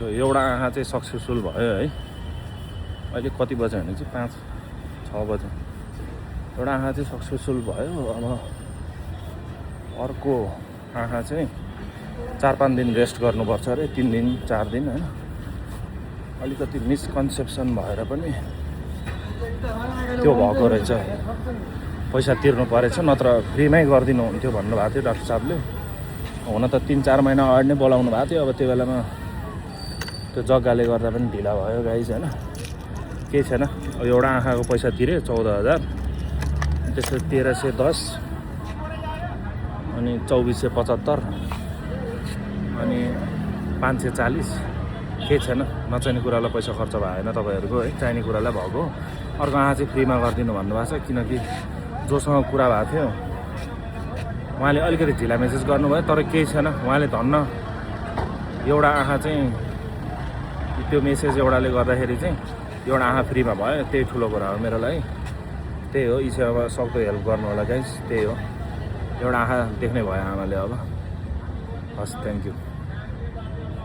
So एउटा आँखा चाहिँ सक्सेसफुल भयो है। अहिले कति बज्यो भने चाहिँ 5-6 बज्यो। एउटा आँखा चाहिँ सक्सेसफुल भयो। अब अर्को आँखा चाहिँ 4-5 दिन रेस्ट गर्नुपर्छ अरे, 3 दिन 4 दिन होइन। अलिकति मिसकन्सेप्सन भएर पनि त्यो भएको रहेछ, पैसा तिर्नु परेछ, नत्र फ्रीमै गरिदिनु हुन्थ्यो भन्नुभएको थियो डाक्टर साहबले। हुन त 3-4 महिना अगाडि नै बोलाउनु भएको थियो। अब त्यो बेलामा त्यो जग्गाले गर्दा पनि ढिला भयो गाइज होइन। केही छैन, अब एउटा आँखाको पैसा तिरेँ 14,000, त्यसपछि 1310, अनि 2475, अनि 540। केही छैन, नचाहिने कुरालाई पैसा खर्च भएन तपाईँहरूको है, चाहिने कुरालाई भएको। अर्को आँखा चाहिँ फ्रीमा गरिदिनु भन्नुभएको छ, किनकि जोसँग कुरा भएको थियो उहाँले अलिकति ढिला मेसेज गर्नुभयो। तर केही छैन, उहाँले धन्न एउटा आँखा चाहिँ त्यो मेसेज एउटाले गर्दाखेरि चाहिँ एउटा आँखा फ्रीमा भयो। त्यही ठुलो कुरा हो मेरो लागि। त्यही हो, ईश्वरमा सक्दो हेल्प गर्नु होला गाइस। त्यही हो, एउटा आँखा देख्ने भयो आमाले। अब हस्, थ्याङ्क यू।